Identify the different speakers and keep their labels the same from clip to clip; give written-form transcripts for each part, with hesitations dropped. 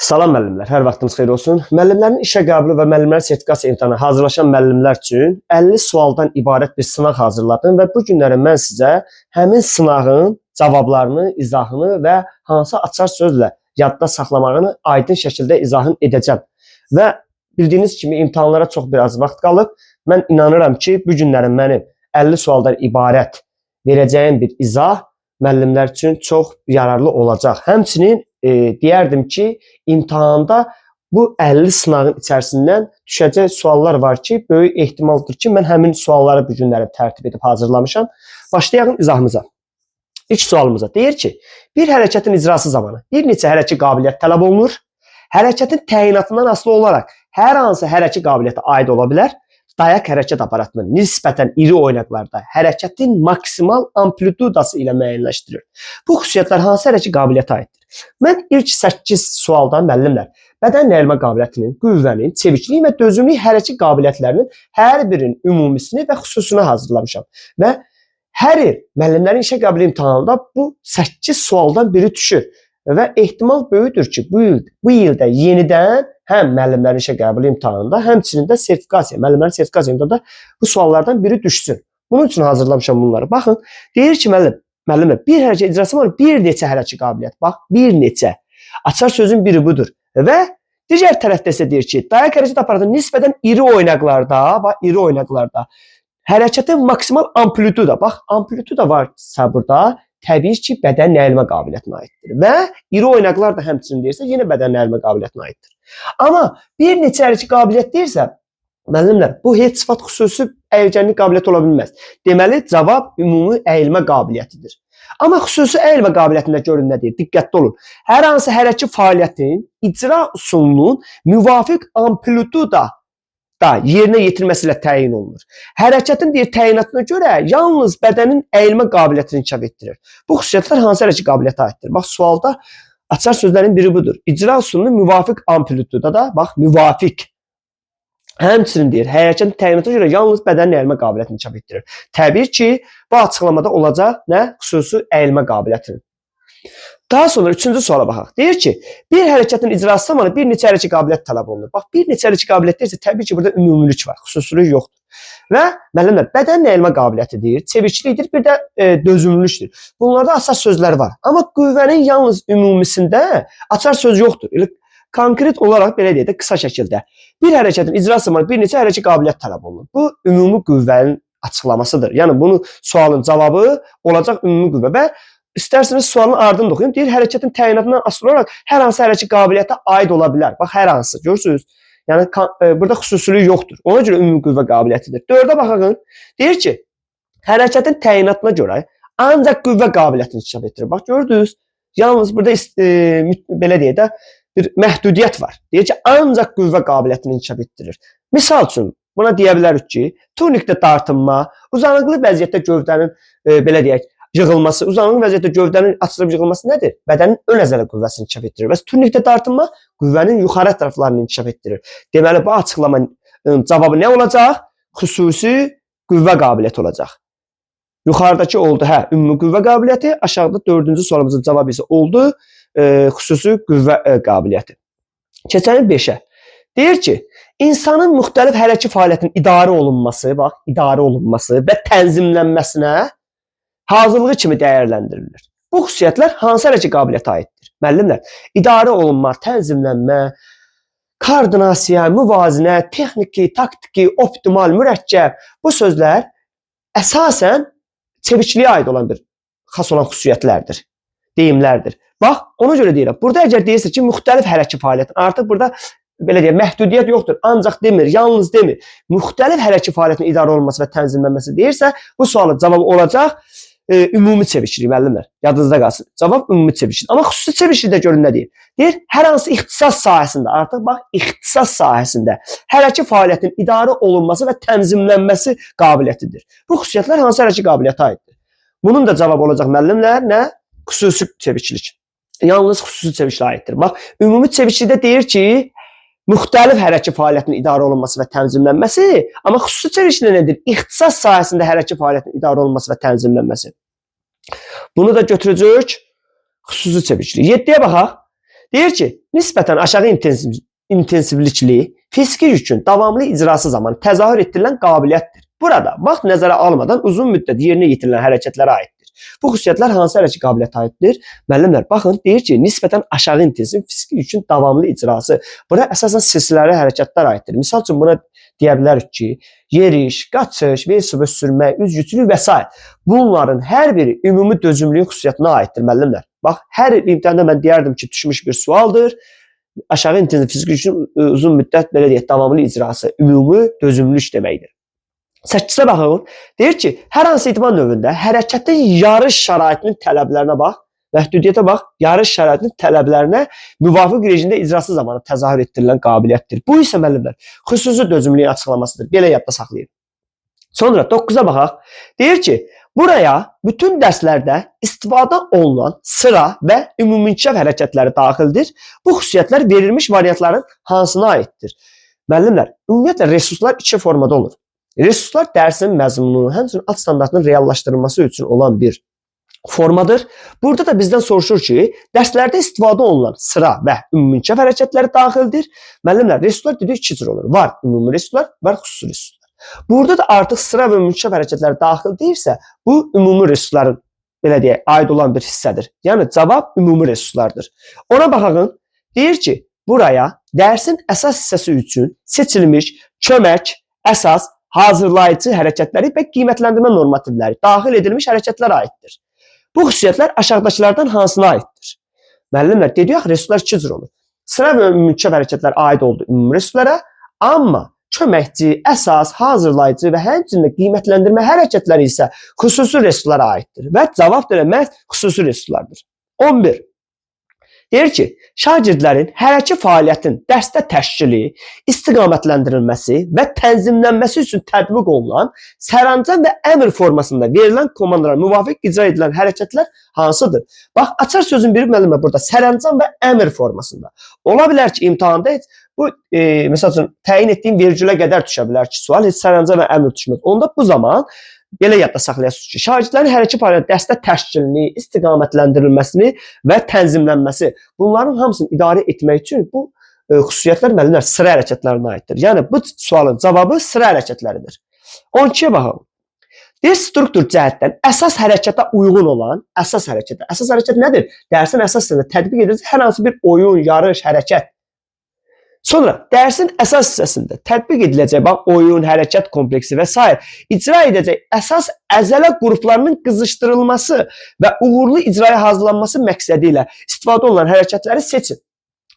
Speaker 1: Salam müəllimlər, hər vaxtınız xeyir olsun. Müəllimlərin işə qəbulu və müəllimlərin sertifikasiya imtahanına hazırlaşan müəllimlər üçün 50 sualdan ibarət bir sınaq hazırladım və bu günləri mən sizə həmin sınağın cavablarını, izahını və hansı açar sözlə yadda saxlamağını aydın şəkildə izahını edəcəm. Və bildiyiniz kimi imtahanlara çox bir az vaxt qalıb. Mən inanıram ki, bu günləri mənim 50 sualdan ibarət verəcəyim bir izah müəllimlər üçün çox yararlı olacaq. Həmçinin deyərdim ki, imtahanda bu 50 sınağın içərisindən düşəcək suallar var ki, böyük ehtimaldır ki, mən həmin sualları bu günləri tərtib edib hazırlamışam. Başlayaq izahımıza. İlk sualımıza deyir ki, bir hərəkətin icrası zamanı bir neçə hərəki qabiliyyət tələb olunur. Hərəkətin təyinatından asılı olaraq hər hansı hərəki qabiliyyətə aid ola bilər. Dayaq hərəkət aparatının nisbətən iri oynaqlarda hərəkətin maksimal amplitudası ilə müəyyənləşdirilir. Bu xüsusiyyətlər hansı hərəki qabiliyyətə aiddir? Mən ilk 8 sualdan müəllimlər bədən əyilmə qabiliyyətinin, qüvvənin, çevikliyin və dözümlük hərəki qabiliyyətlərinin hər birinin ümumisini və xüsusunu hazırlamışam. Və hər il müəllimlərin işə qəbulu imtahanında bu 8 sualdan biri düşür. Və ehtimal böyükdür ki, bu ildə yenidən həm müəllimlərin işə qəbulu imtahanında, həmçinin də sertifikasiya, müəllimlərin sertifikasiya imtahanında bu suallardan biri düşsün. Bunun üçün hazırlamışam bunları. Baxın, deyir ki, müəllimlər, bir hərəkət icrası var, bir neçə hərəki qabiliyyət. Bax, bir neçə. Açar sözün biri budur. Və digər tərəfdə isə deyir ki, dayaq hərəkət aparatı nisbətən iri oynaqlarda, bax, iri oynaqlarda hərəkətin maksimal amplituda, bax, amplituda varsa burada, təbii ki, bədən əyilmə qabiliyyətinə aiddir. Və iri oynaqlar da həmçinin deyirsə, yenə bədən əyilmə qabiliyyətinə aiddir. Amma bir neçə hərəki qabiliyyət deyirsə, müəllimlər, bu heç sifət xüsusi əyilgənlik qabiliyyəti ola bilməz. Deməli, cavab ümumi əyilmə qabiliyyətidir. Amma xüsusi əyilmə qabiliyyətində görün nə deyir? Diqqətli olun. Hər hansı hərəki fəaliyyətin icra üsulunun müvafiq amplituda da yerinə yetirməsi ilə təyin olunur. Hərəkətin deyir təyinatına görə yalnız bədənin əyilmə qabiliyyətini inkişaf etdirir. Bu xüsusiyyətlər hansı hərəki qabiliyyətə aiddir? Bax, sualda açar sözlərin biri budur. İcra üsulunun müvafiq amplituda da, bax, müvafiq. Həmçinin deyir, hərəkətin təyinatına görə yalnız bədənin əyilmə qabiliyyətini inkişaf etdirir. Təbii ki, bu açıqlamada olacaq nə? Xüsusi əyilmə qabiliyyətinin. Daha sonra üçüncü suala baxaq. Deyir ki, bir hərəkətin icrası zamanı bir neçə hərəki qabiliyyət tələb olunur. Bax, bir neçə hərəki qabiliyyət deyirsə, təbii ki, burada ümumilik var, xüsusilik yoxdur. Və müəllimlər, bədən əyilmə qabiliyyəti deyir, çeviklikdir, bir də dözümlülükdür. Bunlarda açar sözlər var. Amma qüvvənin yalnız ümumisində açar söz yoxdur. Elə konkret olaraq belə deyək də, qısa şəkildə. Bir hərəkətin icrası zamanı bir neçə hərəki qabiliyyət tələb olunur. Bu ümumi qüvvənin açıqlamasıdır. Yəni bunu sualın cavabı olacaq ümumi qüvvə və İstərseniz sualın ardını da oxuyum. Deyir, hərəkətin təyinatından asılı olaraq hər hansı hərəki qabiliyyətə aid ola bilər. Bax, hər hansı. Görürsünüz? Yəni, burada xüsusilik yoxdur. Ona görə ümumi qüvvə qabiliyyətidir. Dördə baxın. Deyir ki, hərəkətin təyinatına görə ancaq qüvvə qabiliyyətini inkişaf etdirir. Bax, gördünüz? Yalnız burada belə deyək də, bir məhdudiyyət var. Deyir ki, ancaq qüvvə qabiliyyətini inkişaf etdirir. Misal üçün, buna deyə bilərik ki, turnikdə dartınma, uzanıqlı vəziyyətdə gövdənin, belə deyək, yığılması, uzanıqlı vəziyyətdə gövdənin açılıb yığılması nədir? Bədənin ön əzələ qüvvəsini inkişaf etdirir. Bəs turnikdə dartınma qüvvənin yuxarı tərəflərini inkişaf etdirir. Deməli, bu açıqlamanın cavabı nə olacaq? Xüsusi qüvvə qabiliyyəti olacaq. Yuxarıdakı oldu, hə, ümumi qüvvə qabiliyyəti, aşağıda dördüncü sualımızın cavabı isə oldu xüsusi qüvvə qabiliyyəti. Keçəlim 5-ə. Deyir ki, insanın müxtəlif hərəki fəaliyyətinin idarə olunması, bax, idarə olunması və tənzimlənməsinə hazırlığı kimi dəyərləndirilir. Bu xüsusiyyətlər hansı hərəki qabiliyyətə aiddir? Müəllimlər, idarə olunma, tənzimlənmə, koordinasiya, müvazinə, texniki, taktiki, optimal, mürəkkəb bu sözlər əsasən çevikliyə aid olan bir xas olan xüsusiyyətlərdir, deyimlərdir. Bax, ona görə deyirəm. Burada əgər deyirsə ki, müxtəlif hərəki fəaliyyətin, artıq burada belə deyək, məhdudiyyət yoxdur. Ancaq demir, yalnız demir. Müxtəlif hərəki fəaliyyətin idarə olunması və tənzimlənməsi deyirsə, bu sualın cavabı olacaq ümumi çeviklik, müəllimlər. Yadınızda qalsın. Cavab ümumi çeviklik. Amma xüsusi çeviklikdə görün nə deyir? Deyir, hər hansı ixtisas sahəsində, artıq bax, ixtisas sahəsində hərəki fəaliyyətin idarə olunması və tənzimlənməsi qabiliyyətidir. Bu xüsusiyyətlər hansı hərəki qabiliyyətə aiddir? Bunun da cavabı olacaq müəllimlər, nə? Xüsusi çeviklik. Yalnız xüsusi çevikliyə aiddir. Bax, ümumi çeviklikdə deyir ki, müxtəlif hərəki fəaliyyətin idarə olunması və tənzimlənməsi, amma xüsusi çeviklik nədir? İxtisas sahəsində hərəki fəaliyyətin idarə olunması və tənzimlənməsi. Bunu da götürəcəyik xüsusi çeviklik. 7-yə baxaq. Deyir ki, nisbətən aşağı intensivlikli fiziki yükün davamlı icrası zamanı təzahür etdirilən qabiliyyətdir. Burada vaxt nəzərə almadan uzun müddət yerinə yetirilən hərəkətlərə aiddir. Bu xüsusiyyətlər hansı hərəkət qabiliyyətə aiddir? Müəllimlər, baxın, deyir ki, nisbətən aşağı intensiv fiziki yükün davamlı icrası. Bura əsasən silsiləli hərəkətlər aiddir. Misal üçün buna deyə bilərik ki, yeriş, qaçış, velosiped sürmək, üzgüçülük və s. Bunların hər biri ümumi dözümlülük xüsusiyyətinə aiddir müəllimlər. Bax, hər imtahanda mən deyərdim ki, düşmüş bir sualdır. Aşağı intensiv fiziki yükün uzun müddət belə deyək, davamlı icrası ümumi dözümlülük deməkdir. 8-ə baxın. Deyir ki, hər hansı idman növündə hərəkətin yarış şəraitinin tələblərinə bax, məhdudiyyətə bax, yarış şəraitinin tələblərinə müvafiq rejimdə icrası zamanı təzahür etdirilən qabiliyyətdir. Bu isə müəllimlər, xüsusi dözümlüyün açıqlamasıdır. Belə yadda saxlayın. Sonra 9-a baxaq. Deyir ki, buraya bütün dərslərdə istifadə olunan sıra və ümumi inkişaf hərəkətləri daxildir. Bu xüsusiyyətlər verilmiş variantların hansına aiddir? Müəllimlər, ümumiyyətlə resurslar iki formada olur. Resurslar dərsin məzmununun, həmçinin ad standartının reallaşdırılması üçün olan bir formadır. Burada da bizdən soruşur ki, dərslərdə istifadə olunan sıra və ümumi inkişaf hərəkətləri daxildir. Müəllimlər, resurslar dedik iki cür olur. Var ümumi resurslar, var xüsusi resurslar. Burada da artıq sıra və ümumi inkişaf hərəkətləri daxil deyirsə, bu ümumi resursların belə deyək, aid olan bir hissədir. Yəni cavab ümumi resurslardır. Ona baxın, deyir ki, buraya dərsin əsas hissəsi üçün seçilmiş kömək, əsas, hazırlayıcı hərəkətləri və qiymətləndirmə normativləri daxil edilmiş hərəkətlər aiddir. Bu xüsusiyyətlər aşağıdakılardan hansına aiddir? Müəllimlər, dedik axı, resurslar iki cür olur. Sıra və ümumi inkişaf hərəkətlər aid oldu ümumi resurslara, amma köməkçi, əsas, hazırlayıcı və həmçinin də qiymətləndirmə hərəkətləri isə xüsusi resurslara aiddir. Və cavab da məhz xüsusi resurslardır. 11. Deyir ki, şagirdlərin hərəki fəaliyyətin dərsdə təşkili, istiqamətləndirilməsi və tənzimlənməsi üçün tətbiq olunan sərəncam və əmr formasında verilən komandalara müvafiq icra edilən hərəkətlər hansıdır? Bax, açar sözün biri müəllimə burada sərəncam və əmr formasında. Ola bilər ki, imtahanda heç bu, məsəl üçün, təyin etdiyim vergülə qədər düşə bilər ki, sual heç sərəncam və əmr düşməz. Onda bu zaman belə yadda saxlayasınız ki, şagirdlərin hərəki fəaliyyət dərsdə təşkilini, istiqamətləndirilməsini və tənzimlənməsi, bunların hamısını idarə etmək üçün bu xüsusiyyətlər müəllimlər sıra hərəkətlərinə aiddir. Yəni bu sualın cavabı sıra hərəkətləridir. 12-yə baxalım. Deyir, struktur cəhətdən əsas hərəkətə uyğun olan, əsas hərəkətə. Əsas hərəkət nədir? Dərsin əsas hissəsində tətbiq ediləcək hər hansı bir oyun, yarış, hərəkət. Sonra dərsin əsas hissəsində tətbiq ediləcək bax, oyun, hərəkət kompleksi və s. icra edəcək əsas əzələ qruplarının qızışdırılması və uğurlu icraya hazırlanması məqsədi ilə istifadə olunan hərəkətləri seçin.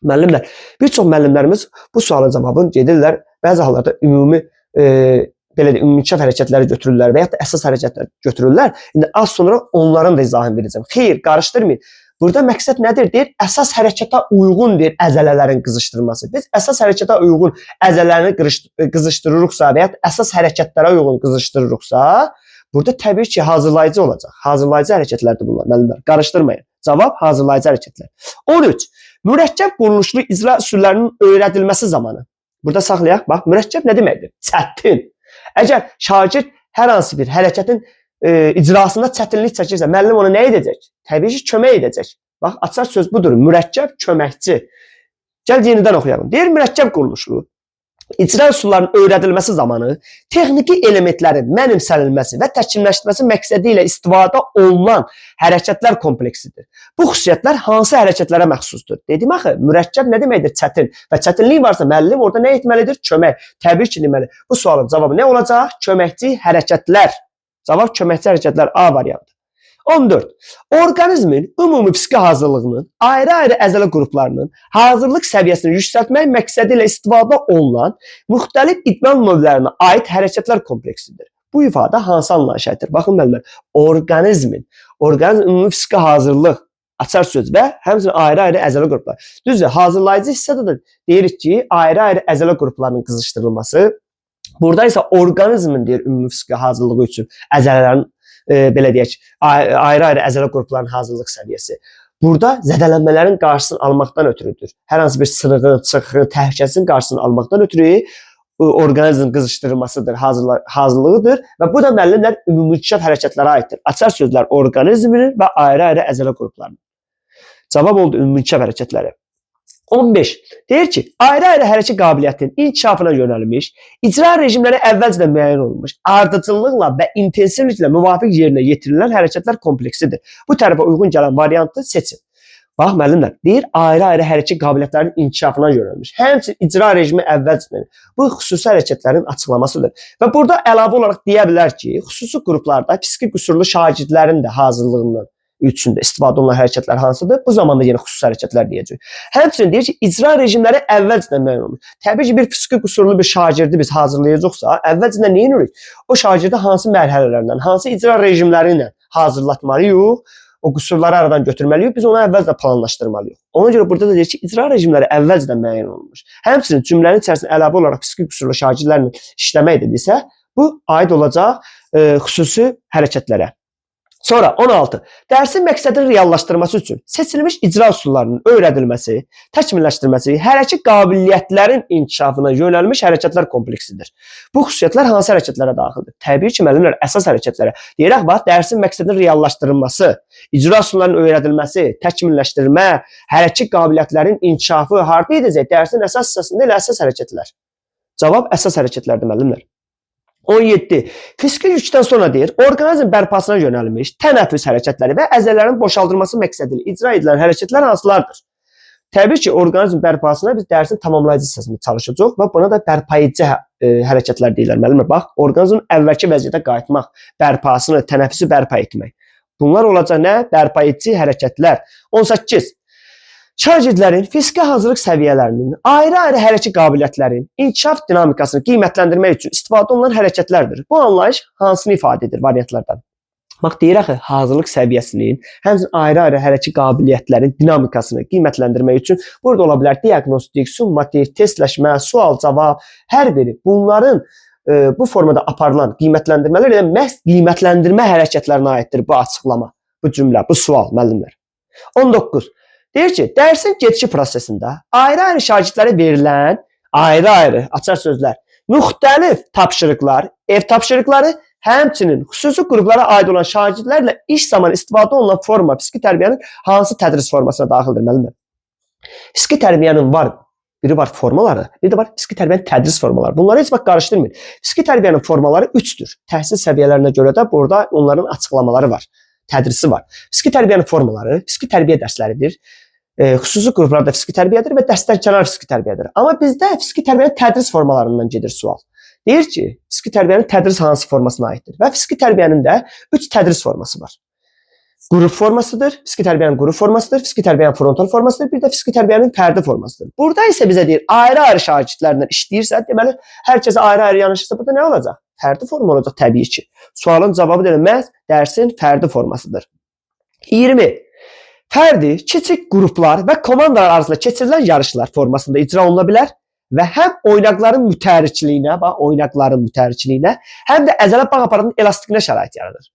Speaker 1: Müəllimlər, bir çox müəllimlərimiz bu sualın cavabını gedirlər. Bəzi hallarda ümumi belə deyim, ümumi inkişaf hərəkətləri götürürlər və yaxud da əsas hərəkətlər götürürlər. İndi az sonra onların da izahını verəcəm. Xeyr, qarışdırmayın. Burada məqsəd nədir? Deyir, əsas hərəkətə uyğun deyir əzələlərin qızışdırılması. Biz əsas hərəkətə uyğun əzələlərini qızışdırırıqsa və ya əsas hərəkətlərə uyğun qızışdırırıqsa, burada təbii ki, hazırlayıcı olacaq. Hazırlayıcı hərəkətlərdir bunlar, müəllimlər. Qarışdırmayın. Cavab hazırlayıcı hərəkətlər. 13. Mürəkkəb quruluşlu icra üsullarının öyrədilməsi zamanı. Burada saxlayaq. Bax, mürəkkəb nə deməkdir? Çətin. Əgər şagird hər hansı bir hərəkətin icrasında çətinlik çəkirsə, müəllim ona nə edəcək? Təbii ki, kömək edəcək. Bax, açar söz budur. Mürəkkəb köməkçi. Gəl yenidən oxuyalım. Deyir, mürəkkəb quruluşlu icra üsullarının öyrədilməsi zamanı texniki elementlərin mənimsənilməsi və təkmilləşdirilməsi məqsədi ilə istifadə olunan hərəkətlər kompleksidir. Bu xüsusiyyətlər hansı hərəkətlərə məxsusdur? Dedim axı, mürəkkəb nə deməkdir? Çətin. Və çətinlik varsa müəllim orada nə etməlidir? Kömək. Təbii ki, deməli, bu sualın cavabı nə olacaq? Köməkçi hərəkətlər. Cavab köməkçi hərəkətlər A variantı. 14. Orqanizmin ümumi fiziki hazırlığının ayrı-ayrı əzələ qruplarının hazırlıq səviyyəsini yüksəltmək məqsədi ilə istifadə olunan müxtəlif idman növlərinə aid hərəkətlər kompleksidir. Bu ifadə hansı anlayışa aiddir? Baxın müəllimlər, orqanizm ümumi fiziki hazırlıq açar söz və həmçinin ayrı-ayrı əzələ qruplar. Düzdür, hazırlayıcı hissədə də deyirik ki, ayrı-ayrı əzələ qruplarının qızışdırılması. Burada isə orqanizmin deyir ümumi fiziki hazırlığı üçün əzələlərin belə deyək, ayrı-ayrı əzələ qruplarının hazırlıq səviyyəsi. Burada zədələnmələrin qarşısını almaqdan ötürüdür. Hər hansı bir sınığın, çıxığın, təhlükəsinin qarşısını almaqdan ötürü orqanizmin qızışdırılmasıdır, hazırlığıdır və bu da müəllimlər ümumi inkişaf hərəkətlərə aiddir. Açar sözlər orqanizmin və ayrı-ayrı əzələ qruplarının. Cavab oldu ümumi inkişaf hərəkətləri. 15. Deyir ki, ayrı-ayrı hərəki qabiliyyətinin inkişafına yönəlmiş, icra rejimləri əvvəlcədən müəyyən olunmuş, ardıcıllıqla və intensivliklə müvafiq yerinə yetirilən hərəkətlər kompleksidir. Bu tərəfə uyğun gələn variantı seçin. Bax, müəllimlər, deyir, ayrı-ayrı hərəki qabiliyyətlərinin inkişafına yönəlmiş. Həmçinin icra rejimi əvvəlcədən. Bu, xüsusi hərəkətlərin açıqlamasıdır. Və burada əlavə olaraq deyə bilər ki, xüsusi qruplarda fiziki qüsurlu şagirdlərin də hazırlığından üçün də istifadə olunan hərəkətlər hansıdır? Bu zamanda yenə xüsusi hərəkətlər deyəcəyik. Həmçinin deyir ki, icra rejimləri əvvəlcədən müəyyən olunur. Təbii ki, bir fiziki qüsurlu bir şagirdi biz hazırlayacaqsa, əvvəlcədən nə edirik? O şagirdi hansı mərhələlərdən, hansı icra rejimləri ilə hazırlatmalıyıq? O qüsurları aradan götürməliyik, biz onu əvvəlcədən planlaşdırmalıyıq. Ona görə burada da deyir ki, icra rejimləri əvvəlcədən müəyyən olunmuş. Həmçinin cümlənin içərisində əlavə olaraq fiziki qüsurlu şagirdlərlə işləmək dedisə, bu aid olacaq xüsusi hərəkətlərə. Sonra 16. Dərsin məqsədini reallaşdırması üçün seçilmiş icra üsullarının öyrədilməsi, təkmilləşdirilməsi, hərəki qabiliyyətlərin inkişafına yönəlmiş hərəkətlər kompleksidir. Bu xüsusiyyətlər hansı hərəkətlərə daxildir? Təbii ki, müəllimlər, əsas hərəkətlərə. Deyirək, bax, dərsin məqsədinin reallaşdırılması, icra üsullarının öyrədilməsi, təkmilləşdirmə, hərəki qabiliyyətlərin inkişafı harda edəcək? Dərsin əsas hissəsində elə əsas hərəkətlər. Cavab əsas hərəkətlərdir, müəllimlər. 17. Fiziki yükdən sonra deyir, orqanizm bərpasına yönəlmiş tənəffüs hərəkətləri və əzələlərin boşaldılması məqsədi ilə icra edilən hərəkətlər hansılardır? Təbii ki, orqanizm bərpasına biz dərsin tamamlayıcı hissəsində çalışacağıq və buna da bərpa edici hərəkətlər deyirlər. Müəllimlər, bax, orqanizmin əvvəlki vəziyyətə qayıtmaq, bərpasını, tənəffüsü bərpa etmək. Bunlar olacaq nə? Bərpa edici hərəkətlər. 18. Şagirdlərin fiziki hazırlıq səviyyələrinin, ayrı-ayrı hərəki qabiliyyətlərin, inkişaf dinamikasını qiymətləndirmək üçün istifadə olunan hərəkətlərdir. Bu anlayış hansını ifadə edir variantlardan? Bax, deyir axı, hazırlıq səviyyəsinin, həmçinin ayrı-ayrı hərəki qabiliyyətlərin dinamikasını qiymətləndirmək üçün burada ola bilər diaqnostik, summativ, testləşmə, sual-cavab, hər biri bunların bu formada aparılan qiymətləndirmələr elə məhz qiymətləndirmə hərəkətlərinə aiddir bu açıqlama, bu cümlə, bu sual, müəllimlər. 19. Deyir ki, dərsin gedişi prosesində ayrı-ayrı şagirdlərə verilən ayrı-ayrı açar sözlər, müxtəlif tapşırıqlar, ev tapşırıqları, həmçinin xüsusi qruplara aid olan şagirdlərlə iş zamanı istifadə olunan forma fiziki tərbiyənin hansı tədris formasına daxildir, müəllimlər? Fiziki tərbiyənin var, biri var formaları, bir də var fiziki tərbiyənin tədris formaları. Bunları heç vaxt qarışdırmayın. Fiziki tərbiyənin formaları 3-dür. Təhsil səviyyələrinə görə də burada onların açıqlamaları var, tədrisi var. Fiziki tərbiyənin formaları fiziki tərbiyə dərsləridir. Xüsusi qruplarda fiziki tərbiyədir və dərsdən kənar fiziki tərbiyədir. Amma bizdə fiziki tərbiyənin tədris formalarından gedir sual. Deyir ki, fiziki tərbiyənin tədris hansı formasına aiddir? Və fiziki tərbiyənin də 3 tədris forması var. Qrup formasıdır, fiziki tərbiyənin qrup formasıdır, fiziki tərbiyənin frontal formasıdır, bir də fiziki tərbiyənin fərdi formasıdır. Burada isə bizə deyir, ayrı-ayrı şagirdlərlə işləyirsə, deməli, hər kəsə ayrı-ayrı yanaşırsa, burada nə olacaq? Fərdi forma olacaq təbii ki. Sualın cavabı da məhz dərsin fərdi formasıdır. 20. Fərdi, kiçik qruplar və komandalar arasında keçirilən yarışlar formasında icra oluna bilər və həm oynaqların mütəhərrikliyinə, bax, oynaqların mütəhərrikliyinə, həm də əzələ bağ aparatının elastikinə şərait yaradır.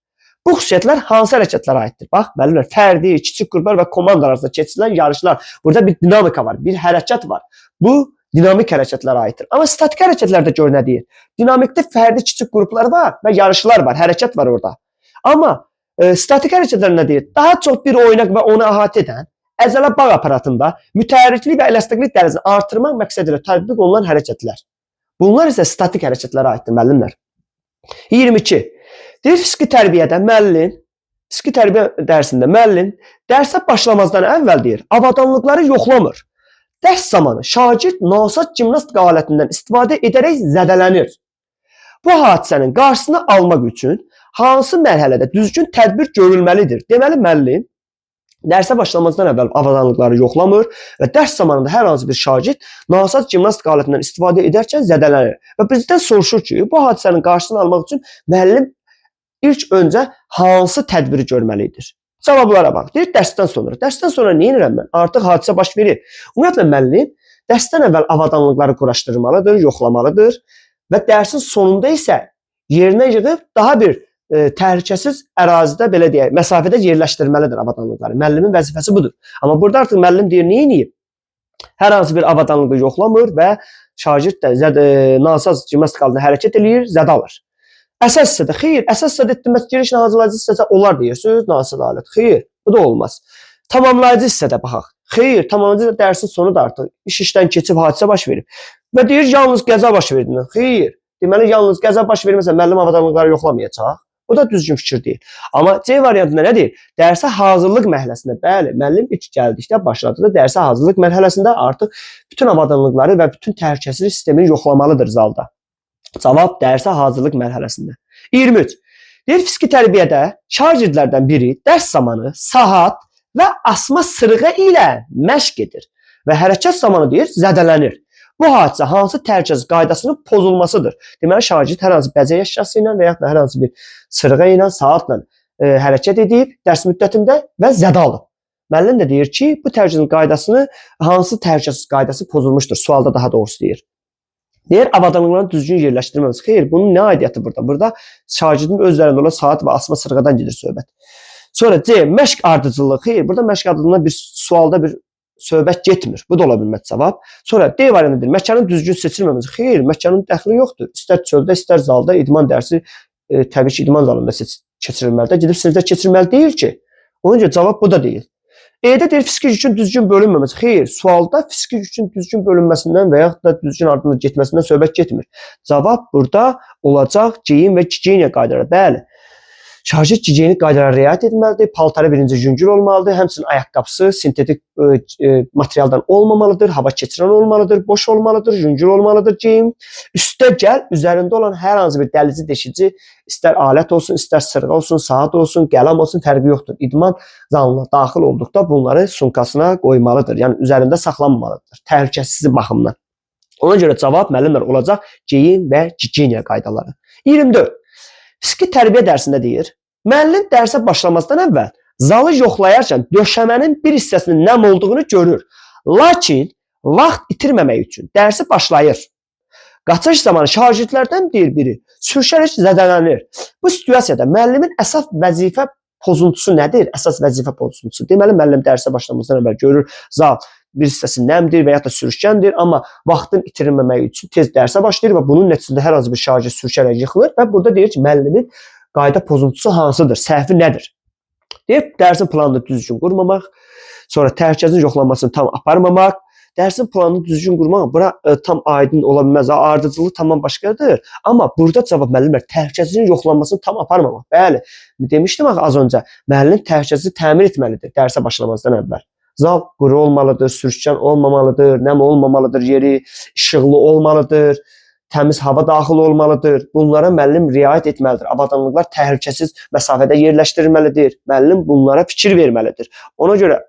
Speaker 1: Bu xüsusiyyətlər hansı hərəkətlərə aiddir? Bax, müəllimlər, fərdi, kiçik qruplar və komandalar arasında keçirilən yarışlar. Burada bir dinamika var, bir hərəkət var. Bu dinamik hərəkətlərə aiddir. Amma statik hərəkətlərdə gör nə deyir? Dinamikdə fərdi kiçik qruplar var və yarışlar var, hərəkət var orada. Amma statik hərəkətlər nə deyir? Daha çox bir oynaq və onu əhatə edən əzələ bağ aparatında mütəhərriklik və elastiklik dərəcəsini artırmaq məqsədi ilə tətbiq olunan hərəkətlər. Bunlar isə statik hərəkətlərə aiddir, müəllimlər. 22. Deyir, fiziki tərbiyədə müəllim, fiziki tərbiyə dərsində müəllim dərsə başlamazdan əvvəl deyir, avadanlıqları yoxlamır. Dərs zamanı şagird nasaz gimnastika alətindən istifadə edərək zədələnir. Bu hadisənin qarşısını almaq üçün hansı mərhələdə düzgün tədbir görülməlidir? Deməli, müəllim dərsə başlamazdan əvvəl avadanlıqları yoxlamır və dərs zamanında hər hansı bir şagird nasaz gimnastika alətindən istifadə edərkən zədələnir. Və bizdən soruşur ki, bu hadisənin qarşısını almaq üçün müəllim ilk öncə hansı tədbiri görməlidir? Cavablara bax. Deyir, dərsdən sonra. Dərsdən sonra nə edirəm mən? Artıq hadisə baş verir. Ümumiyyətlə, müəllim dərsdən əvvəl avadanlıqları quraşdırmalıdır, yoxlamalıdır və dərsin sonunda isə yerinə yığıb daha bir təhlükəsiz ərazidə, belə deyək, məsafədə yerləşdirməlidir avadanlıqları. Müəllimin vəzifəsi budur. Amma burada artıq müəllim deyir, nə edib? Hər hansı bir avadanlığı yoxlamır və şagird də nasaz gimnastika altında hərəkət eləyir, zədə alır. Əsas hissədə xeyr, əsas hissədə etdim, bəs girişlə hazırlayıcı hissəsə olar deyirsiniz, nasaz alət. Xeyr, bu da olmaz. Tamamlayıcı hissədə baxaq. Xeyr, tamamilə dərsin sonudur artıq. İş işdən keçib hadisə baş verib. Və deyir, yalnız qəza baş verdi. Xeyr. Deməli, yalnız qəza baş verməsə müəllim avadanlıqları yoxlamayacaq. Bu da düzgün fikir deyil. Amma C variantında nə deyir? Dərsə hazırlıq mərhələsində, bəli, müəllim ilk gəldikdə başladı da dərsə hazırlıq mərhələsində artıq bütün avadanlıqları və bütün təhlükəsizlik sistemini yoxlamalıdır zalda. Cavab dərsə hazırlıq mərhələsində. 23. Deyir, fiziki tərbiyədə şagirdlərdən biri dərs zamanı saat və asma sırığı ilə məşq edir və hərəkət zamanı deyir, zədələnir. Bu hadisə hansı təhlükəsizlik qaydasının pozulmasıdır? Deməli, şagird hər hansı bəzək əşyası ilə və yaxud da hər hansı bir sırığı ilə, saatla hərəkət edib dərs müddətində və zədə alıb. Müəllim də deyir ki, bu təhlükəsizlik qaydasını hansı təhlükəsizlik qaydası pozulmuşdur? Sualda daha doğrusu deyir. Deyir, avadanlıqların düzgün yerləşdirilməməsi. Xeyr, bunun nə aidiyyəti burada? Burada şagirdin öz üzərində olan saat və asma sırığadan gedir söhbət. Sonra C, məşq ardıcıllığı. Xeyr, burada məşq ardıcıllığına bir sualda bir söhbət getmir. Bu da ola bilməz cavab. Sonra D variantıdır. Məkanın düzgün seçilməməsi. Xeyr, məkanın dəxli yoxdur. İstər çöldə, istər zalda idman dərsi təbii ki, idman zalında keçirilməlidir. Gedib sinifdə keçirilməli deyil ki. Ona görə cavab bu da deyil. E-də deyir fiziki yükün düzgün bölünməməsi. Xeyr, sualda fiziki yükün düzgün bölünməsindən və yaxud da düzgün ardınca getməsindən söhbət getmir. Cavab burada olacaq geyim və gigiyena qaydaları. Bəli. Şagird gigiyenik qaydalara riayət etməlidir. Paltarı birinci yüngül olmalıdır. Həmçinin ayaqqabısı sintetik materialdan olmamalıdır. Hava keçirən olmalıdır, boş olmalıdır, yüngül olmalıdır geyim. Üstə gəl, üzərində olan hər hansı bir dəlici, deşici, istər alət olsun, istər sırğa olsun, saat olsun, qələm olsun, fərqi yoxdur. İdman zalına daxil olduqda bunları sumkasına qoymalıdır. Yəni üzərində saxlanmamalıdır. Təhlükəsizlik baxımından. Ona görə cavab müəllimlər olacaq geyim və gigiyena qaydaları. 24. Fiziki tərbiyə dərsində deyir, müəllim dərsə başlamazdan əvvəl zalı yoxlayarkən döşəmənin bir hissəsinin nəm olduğunu görür. Lakin vaxt itirməmək üçün dərsi başlayır. Qaçış zamanı şagirdlərdən deyir biri sürüşərək zədələnir. Bu situasiyada müəllimin əsas vəzifə pozuntusu nədir? Əsas vəzifə pozuntusu. Deməli, müəllim dərsə başlamazdan əvvəl görür, zal bir hissəsi nəmdir və ya da sürüşkəndir, amma vaxtın itirilməməyi üçün tez dərsə başlayır və bunun nəticəsində hər hansı bir şagird sürüşərək yıxılır və burada deyir ki, müəllimin qayda pozuntusu hansıdır, səhvi nədir? Deyir, dərsin planını düzgün qurmamaq, sonra təhlükəsizlik yoxlanmasını tam aparmamaq, dərsin planını düzgün qurmaq bura tam aydın ola bilməz. Ardıcıllıq tamam başqadır. Amma burada cavab müəllimlər təhlükəsizliyin yoxlanmasını tam aparmamaq. Bəli, demişdim axı az öncə, müəllim təhlükəsizliyi təmin etməlidir dərsə başlamazdan əvvəl. Zal quru olmalıdır, sürüşkən olmamalıdır, nəm olmamalıdır yeri, işıqlı olmalıdır, təmiz hava daxil olmalıdır. Bunlara müəllim riayət etməlidir. Avadanlıqlar təhlükəsiz məsafədə yerləşdirilməlidir. Müəllim bunlara fikir verməlidir. Ona görə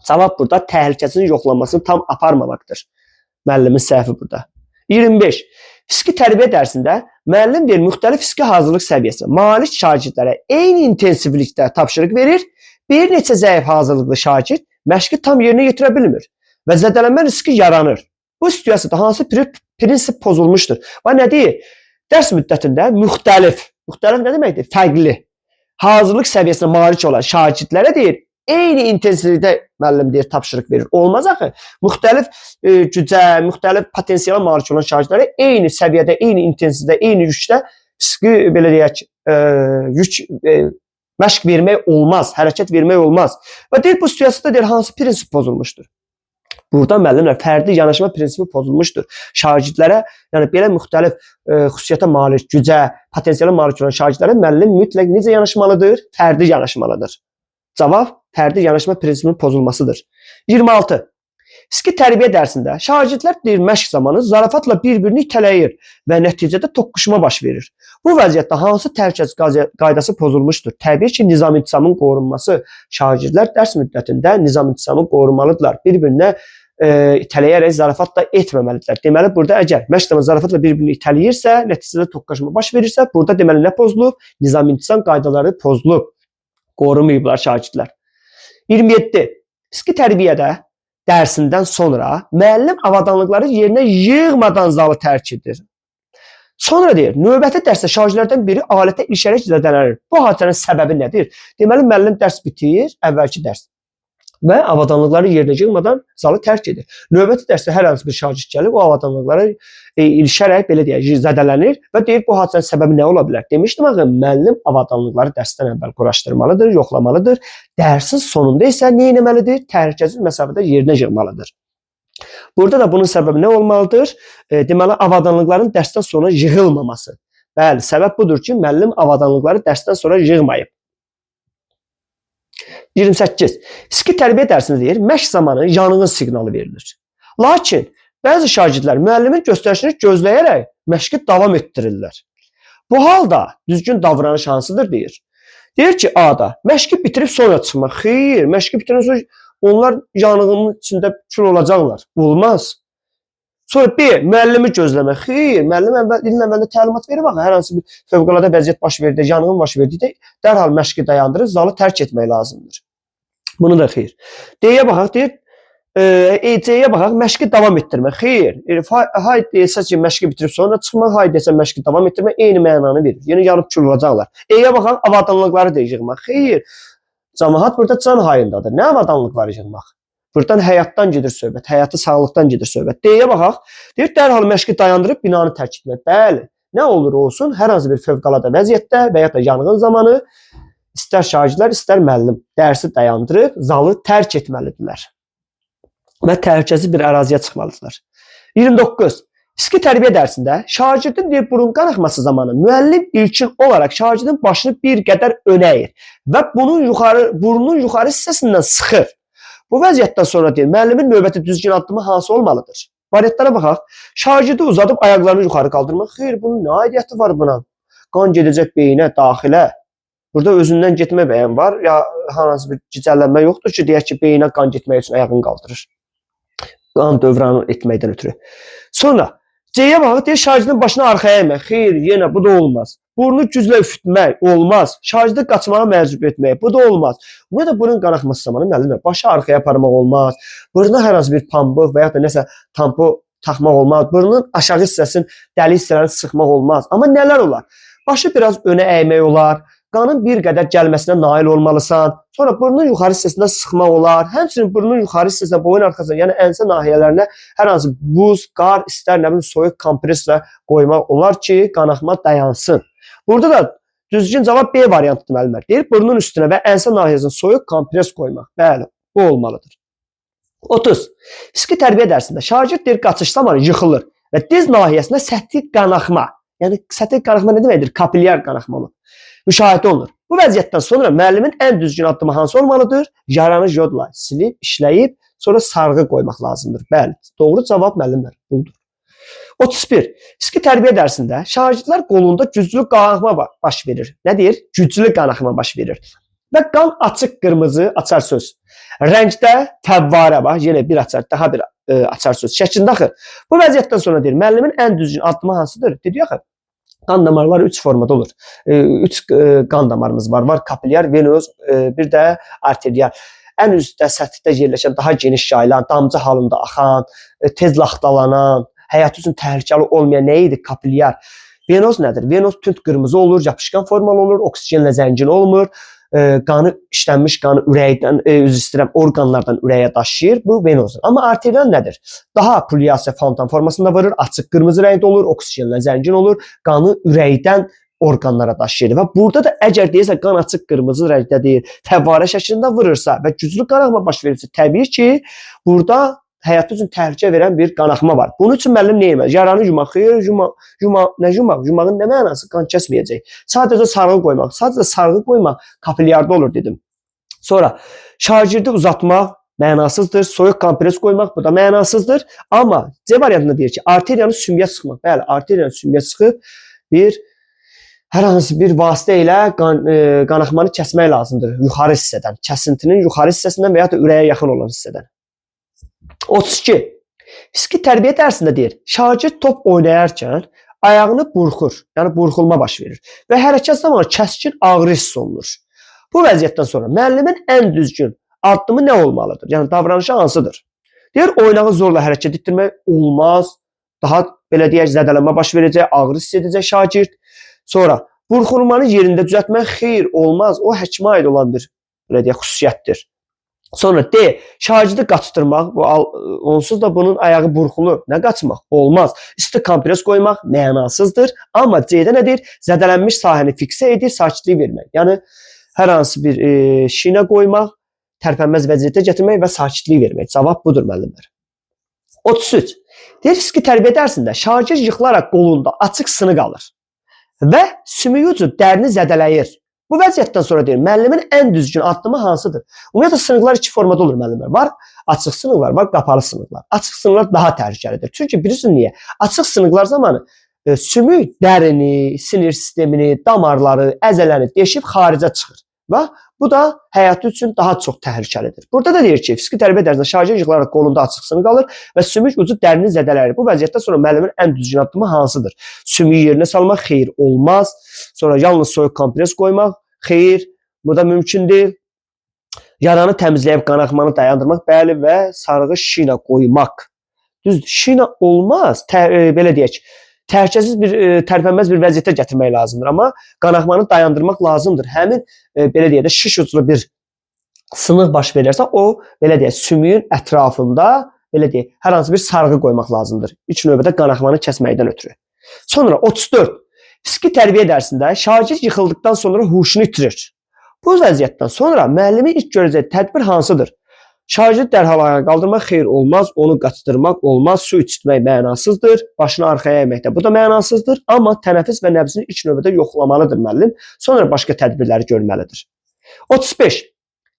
Speaker 1: cavab burada təhlükəsizlik yoxlanmasını tam aparmamaqdır. Müəllimin səhvi burada. 25. Fiziki tərbiyə dərsində müəllim deyir, müxtəlif fiziki hazırlıq səviyyəsinə malik şagirdlərə eyni intensivlikdə tapşırıq verir. Bir neçə zəif hazırlıqlı şagird məşqi tam yerinə yetirə bilmir və zədələnmə riski yaranır. Bu situasiyada hansı prinsip pozulmuşdur? Və nə deyir? Dərs müddətində müxtəlif, müxtəlif nə deməkdir? Fərqli hazırlıq səviyyəsinə malik olan şagirdlərə deyir, eyni intensivlikdə müəllim deyir, tapşırıq verir. Olmaz axı. Müxtəlif gücə, müxtəlif potensiala malik olan şagirdlərə eyni səviyyədə, eyni intensivlikdə, eyni yükdə fiziki, belə deyək, yük məşq vermək olmaz, hərəkət vermək olmaz. Və deyir, bu situasiyada deyir, hansı prinsip pozulmuşdur? Burada müəllimlər fərdi yanaşma prinsipi pozulmuşdur. Şagirdlərə, yəni belə müxtəlif xüsusiyyətə malik, gücə, potensiala malik olan şagirdlərə müəllim mütləq necə yanaşmalıdır? Fərdi yanaşmalıdır. Cavab fərdi yanaşma prinsipinin pozulmasıdır. 26. Fiziki tərbiyə dərsində şagirdlər deyir, məşq zamanı zarafatla bir-birini itələyir və nəticədə toqquşma baş verir. Bu vəziyyətdə hansı təhlükəsizlik qaydası pozulmuşdur? Təbii ki, nizam-intizamın qorunması. Şagirdlər dərs müddətində nizam-intizamı qorumalıdırlar. Bir-birinə itələyərək zarafat da etməməlidirlər. Deməli, burada əgər məşq zamanı zarafatla bir-birini itələyirsə, nəticədə toqquşma baş verirsə, burada deməli nə pozulub? Nizam-intizam qaydaları pozulub. Qorumayıblar şagirdlər. 27. Fiziki tərbiyədə dərsindən sonra müəllim avadanlıqları yerinə yığmadan zalı tərk edir. Sonra deyir, növbəti dərsdə şagirdlərdən biri alətə ilişərək zədələnir. Bu hadisənin səbəbi nədir? Deməli, müəllim dərs bitir, əvvəlki dərs. Və avadanlıqları yerinə yığmadan zalı tərk edir. Növbəti dərsdə hər hansı bir şagird gəlib o avadanlıqlara ilişərək belə deyək, zədələnir və deyir bu hadisənin səbəbi nə ola bilər? Demişdim axı, müəllim avadanlıqları dərsdən əvvəl quraşdırmalıdır, yoxlamalıdır. Dərsin sonunda isə nə etməlidir? Təhlükəsiz məsafədə yerinə yığmalıdır. Burada da bunun səbəbi nə olmalıdır? Deməli, avadanlıqların dərsdən sonra yığılmaması. Bəli, səbəb budur ki, müəllim avadanlıqları dərsdən sonra yığmayıb. 28. Fiziki tərbiyə dərsində deyir, məşq zamanı yanğın siqnalı verilir. Lakin bəzi şagirdlər müəllimin göstərişini gözləyərək məşqi davam etdirirlər. Bu halda düzgün davranış hansıdır deyir. Deyir ki, A-da məşqi bitirib sonra çıxmaq. Xeyr, məşqi bitirən sonra onlar yanğının içində kül olacaqlar. Olmaz. Sonra B, müəllimi gözləmək. Xeyr, müəllim ilin əvvəlində təlimat verib axı, hər hansı bir fövqəladə vəziyyət baş verdi, yanğın baş verdikdə dərhal məşqi dayandırıb zalı tərk etmək lazımdır. Bunu da xeyr. D-yə baxaq, deyir, C-yə baxaq, məşqi davam etdirmək. Xeyr, hay desə ki, məşqi bitirib sonra çıxmaq, hay desə məşqi davam etdirmək eyni mənanı verir. Yəni yanıb kül olacaqlar. E-yə baxaq, avadanlıqları deyir yığmaq. Xeyr, camaat burada can hayındadır. Nə avadanlıqları yığmaq? Buradan həyatdan gedir söhbət, həyatı sağlıqdan gedir söhbət. D-yə baxaq, deyir, dərhal məşqi dayandırıb binanı tərk etmək. Bəli, nə olur olsun, hər hansı bir fövqəladə vəziyyətdə və ya da yanğın zamanı istər şagirdlər, istər müəllim dərsi dayandırıb zalı tərk etməlidirlər və təhlükəsiz bir əraziyə çıxmalıdırlar. 29. Fiziki tərbiyə dərsində şagirdin deyir, burun qanaxması zamanı müəllim ilkin olaraq şagirdin başını bir qədər önə əyir və bunun burnunun yuxarı hissəsindən sıxır. Bu vəziyyətdən sonra deyir, müəllimin növbəti düzgün addımı hansı olmalıdır? Variantlara baxaq. Şagirdi uzadıb ayaqlarını yuxarı qaldırmaq. Xeyr, bunun nə aidiyyəti var buna? Qan gedəcək beyinə, daxilə. Burada özündən getmə bəyən var, ya hansı bir gicəllənmə yoxdur ki, deyək ki, beyinə qan getmək üçün ayağını qaldırır. Qan dövranı etməkdən ötürü. Sonra C-yə baxaq, deyir, şagirdin başını arxaya əymək. Xeyr, yenə bu da olmaz. Burnu güclə üfütmək olmaz. Şagirdi qaçmağa məcbur etmək, bu da olmaz. Burada burun qanaxması zamanı müəllimlər başı arxaya aparmaq olmaz. Buruna hər hansı bir pambıq və ya da nəsə tampo taxmaq olmaz. Burnun aşağı hissəsinin dəli hissələrini sıxmaq olmaz. Amma nələr olar? Başı biraz önə əymək olar. Qanın bir qədər gəlməsinə nail olmalısan. Sonra burnun yuxarı hissəsində sıxmaq olar. Həmçinin burnun yuxarı hissəsinə, boyun arxasına, yəni ensə nahiyələrinə hər hansı buz, qar, istər nə bilim soyuq kompressə qoymaq olar ki, qanaxma dayansın. Burada da düzgün cavab B variantıdır müəllimlər. Deyir, burnun üstünə və ensə nahiyəsinə soyuq kompres qoymaq. Bəli, bu olmalıdır. 30. Fiziki tərbiyə dərsində şagird deyir, qaçış zamanı yıxılır və diz nahiyəsində səthi qanaxma, yəni səthi qanaxma nə deməkdir? Kapilyar qanaxma olur. Müşahidə olunur. Bu vəziyyətdən sonra müəllimin ən düzgün addımı hansı olmalıdır? Yaranı jodla silib, işləyib, sonra sarğı qoymaq lazımdır. Bəli, doğru cavab müəllimlər budur. 31. Fiziki tərbiyə dərsində şagirdlər qolunda güclü qanaxma baş verir. Nə deyir? Güclü qanaxma baş verir. Və qan açıq qırmızı açar söz. Rəngdə fəvvarə, bax, yenə bir açar, daha bir açar söz şəklində axı. Bu vəziyyətdən sonra deyir, müəllimin ən düzgün addımı hansıdır? Dedi axı, qan damarları 3 formada olur. 3 qan damarımız var. Var kapilyar, venoz, bir də arterial. Ən üstdə səthdə yerləşən, daha geniş yayılan, damcı halında axan, tez laxtalanan, həyatı üçün təhlükəli olmayan nə idi? Kapilyar. Venoz nədir? Venoz tünd qırmızı olur, yapışqan formalı olur, oksigenlə zəngin olmur. Qanı, işlənmiş qanı ürəkdən, üzr istəyirəm, orqanlardan ürəyə daşıyır. Bu venozdur. Amma arterial nədir? Daha pulyasiya fontan formasında vurur, açıq qırmızı rəngdə olur, oksigenlə zəngin olur, qanı ürəkdən orqanlara daşıyır. Və burada da əgər deyirsə qan açıq qırmızı rəngdədir, fəvvarə şəklində vurursa və güclü qanaxma baş verirsə, təbii ki, burada həyatı üçün təhlükə verən bir qanaxma var. Bunun üçün müəllim nə etməli? Yaranı yumaq, xeyr, yumaq, nə yumaq? Yumağın nə mənası? Qan kəsməyəcək. Sadəcə sarğı qoymaq. Sadəcə sarğı qoymaq kapilyarda olur dedim. Sonra şagirdi uzatmaq mənasızdır. Soyuq kompres qoymaq bu da mənasızdır. Amma C variantında deyir ki, arteriyanı sümüyə sıxmaq. Bəli, arteriyanı sümüyə sıxıb bir hər hansı bir vasitə ilə qanaxmanı kəsmək lazımdır yuxarı hissədən. Kəsintinin yuxarı hissəsindən və ya da ürəyə yaxın olan hissədən. 32. Fiziki tərbiyə dərsində deyir, şagird top oynayarkən ayağını burxur, yəni burxulma baş verir və hərəkət zamanı kəskin ağrı hiss olunur. Bu vəziyyətdən sonra müəllimin ən düzgün addımı nə olmalıdır? Yəni davranışı hansıdır? Deyir, oynağı zorla hərəkət etdirmək olmaz. Daha belə deyək, zədələnmə baş verəcək, ağrı hiss edəcək şagird. Sonra burxulmanı yerində düzəltmək xeyr olmaz. O həkimə aid olan bir belə deyək, xüsusiyyətdir. Sonra D. Şagirdi qaçdırmaq. Bu onsuz da bunun ayağı burxulur. Nə qaçmaq? Olmaz. İsti kompres qoymaq mənasızdır. Amma C-də nə deyir? Zədələnmiş sahəni fiksə edir, sakitlik vermək. Yəni hər hansı bir şinə qoymaq, tərpənməz vəziyyətə gətirmək və sakitlik vermək. Cavab budur müəllimlər. 33. Deyir, fiziki tərbiyə dərsində şagird yıxılaraq qolunda açıq sınıq alır və sümük ucu dərini zədələyir. Bu vəziyyətdən sonra deyir, müəllimin ən düzgün addımı hansıdır? Ümumiyyətlə sınıqlar iki formada olur müəllimlər. Var açıq sınıqlar, var qapalı sınıqlar. Açıq sınıqlar daha təhlükəlidir. Çünki bilirsiniz niyə? Açıq sınıqlar zamanı sümük dərini, sinir sistemini, damarları, əzələni deşib xaricə çıxır. Və bu da həyatı üçün daha çox təhlükəlidir. Burada da deyir ki, fiziki tərbiyə dərsində şagird yıxılaraq qolunda açıq sınıq alır və sümük ucu dərini zədələyir. Bu vəziyyətdən sonra müəllimin ən düzgün addımı hansıdır? Sümüyü yerinə salmaq xeyir olmaz. Sonra yalnız soyuq kompres qoymaq xeyir, bu da mümkün deyil. Yaranı təmizləyib qanaxmanı dayandırmaq, bəli, və sarğı şina qoymaq. Düzdür, şina olmaz. Belə deyək, təhlükəsiz bir tərpənməz bir vəziyyətə gətirmək lazımdır. Amma qanaxmanı dayandırmaq lazımdır. Həmin belə deyək də şiş uclu bir sınıq baş verirsə, o belə deyək, sümüyün ətrafında belə deyək, hər hansı bir sarğı qoymaq lazımdır. İlk növbədə qanaxmanı kəsməkdən ötürü. Sonra 34. Fiziki tərbiyə dərsində şagird yıxıldıqdan sonra huşunu itirir. Bu vəziyyətdən sonra müəllimin ilk görəcəyi tədbir hansıdır? Şagird dərhal ayağa qaldırmaq xeyir olmaz, onu qaçdırmaq olmaz, su içirtmək mənasızdır, başını arxaya əymək də bu da mənasızdır, amma tənəffüs və nəbzini ilk növbədə yoxlamalıdır müəllim, sonra başqa tədbirləri görməlidir. 35.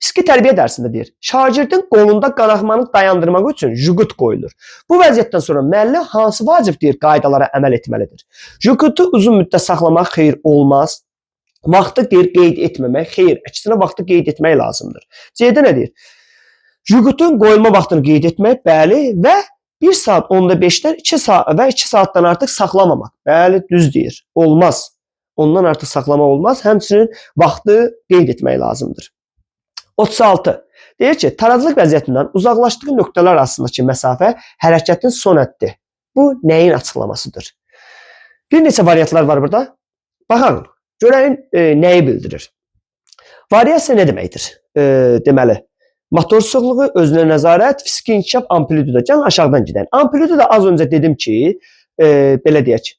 Speaker 1: Fiziki tərbiyə dərsində deyir, şagirdin qolunda qanaxmanı dayandırmaq üçün jüqut qoyulur. Bu vəziyyətdən sonra müəllim hansı vacib deyir qaydalara əməl etməlidir? Jüqutu uzun müddət saxlamaq xeyir olmaz. Vaxtı deyir qeyd etməmək xeyir, əksinə vaxtı qeyd etmək lazımdır. C-də nə deyir? Jüqutun qoyulma vaxtını qeyd etmək, bəli, və 1 saat 10:05-dən 2 saat və 2 saatdan artıq saxlamamaq. Bəli, düz deyir. Olmaz. Ondan artıq saxlamaq olmaz. Həmçinin vaxtı qeyd etmək lazımdır. 36. Deyir ki, tarazlıq vəziyyətindən uzaqlaşdığı nöqtələr arasındakı məsafə hərəkətin son həddi. Bu nəyin açıqlamasıdır? Bir neçə variantlar var burada. Baxaq, görəyin nəyi bildirir. Variasiya nə deməkdir? Deməli, motor sıxlığı, özünə nəzarət, fiziki inkişaf, amplituda. Gəlin aşağıdan gedək. Amplituda az öncə dedim ki, belə deyək.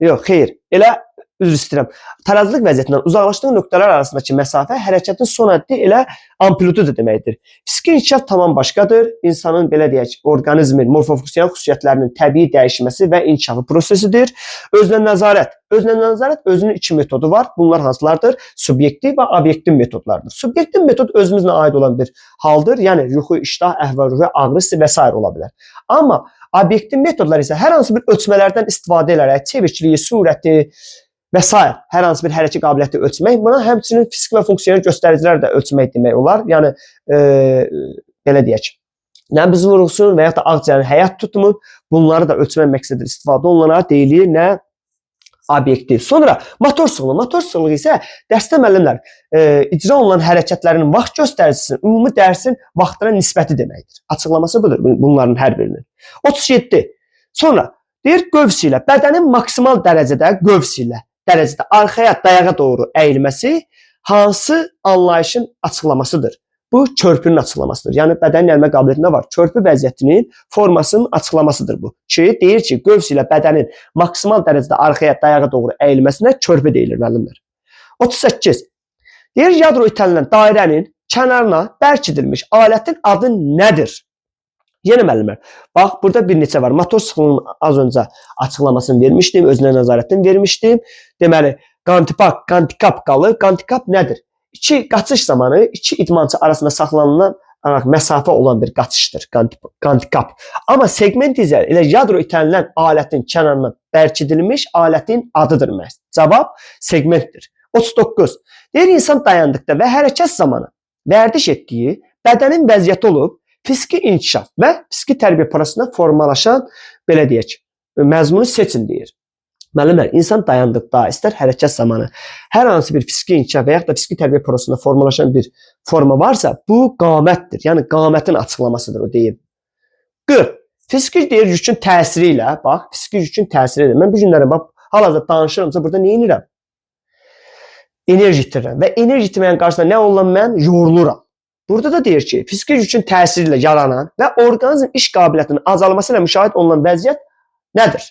Speaker 1: Yox, xeyr. Elə üzr istəyirəm. Tarazlıq vəziyyətindən uzaqlaşdığı nöqtələr arasındakı məsafə hərəkətin son həddi elə amplituda deməkdir. Fiziki inkişaf tamam başqadır. İnsanın belə deyək, orqanizmin morfofunksional xüsusiyyətlərinin təbii dəyişməsi və inkişafı prosesidir. Özünə nəzarət. Özünə nəzarət özünün iki metodu var. Bunlar hansılardır? Subyektiv və obyektiv metodlardır. Subyektiv metod özümüzlə aid olan bir haldır. Yəni yuxu, iştah, əhval-ruhiyyə, ağrı hissi və sair ola bilər. Amma obyektiv metodlar isə hər hansı bir ölçmələrdən istifadə edərək çevikliyi, sürəti və s. hər hansı bir hərəkət qabiliyyəti ölçmək, buna həmçinin fiziki və funksional göstəricilər də ölçmək demək olar. Yəni belə deyək, nəbz vurğusu və yaxud da ağciyərin həyat tutumu, bunları da ölçmək məqsədilə istifadə olunaraq deyilir nə? Obyektiv. Sonra motor sıxlığı. Motor sıxlığı isə dərsdə müəllimlər icra olunan hərəkətlərin vaxt göstəricisinin ümumi dərsin vaxtına nisbəti deməkdir. Açıqlaması budur bunların hər birinin. 37. Sonra deyir qövs ilə bədənin maksimal dərəcədə qövs ilə dərəcədə arxaya dayağa doğru əyilməsi hansı anlayışın açıqlamasıdır? Bu körpünün açıqlamasıdır. Yəni bədənin əyilmə qabiliyyətində var. Körpü vəziyyətinin formasının açıqlamasıdır bu. Ki deyir ki, qövs ilə bədənin maksimal dərəcədə arxaya dayağa doğru əyilməsinə körpü deyilir müəllimlər. 38. Deyir yadro itələnən dairənin kənarına bərkidilmiş alətin adı nədir? Yenə müəllimlər, bax burada bir neçə var. Motor sıxlığının az öncə açıqlamasını vermişdim, özünə nəzarətini vermişdim. Deməli, qantipak, qantikap qalır. Qantikap nədir? İki qaçış zamanı iki idmançı arasında saxlanılan məsafə olan bir qaçışdır qantikap. Amma segment isə elə yadro itələnən alətin kənarına bərkidilmiş alətin adıdır məhz. Cavab segmentdir. 39. Deyir insan dayandıqda və hərəkət zamanı vərdiş etdiyi bədənin vəziyyəti olub, fiziki inkişaf və fiziki tərbiyə prosesində formalaşan, belə deyək, məzmunu seçin deyir. Müəllimlər, insan dayandıqda, istər hərəkət zamanı hər hansı bir fiziki inkişaf və yaxud da fiziki tərbiyə prosesində formalaşan bir forma varsa, bu qamətdir. Yəni qamətin açıqlamasıdır o deyim. 40. Fiziki deyir yükün təsiri ilə, bax, fiziki yükün təsiri ilə. Mən bu günlərə bax, hal-hazırda danışıramsa burada nə edirəm? Enerji itirirəm və enerji itirməyin qarşısında nə oluram mən? Yoruluram. Burada da deyir ki, fiziki yükün təsiri ilə yaranan və orqanizm iş qabiliyyətinin azalması ilə müşahidə olunan vəziyyət nədir?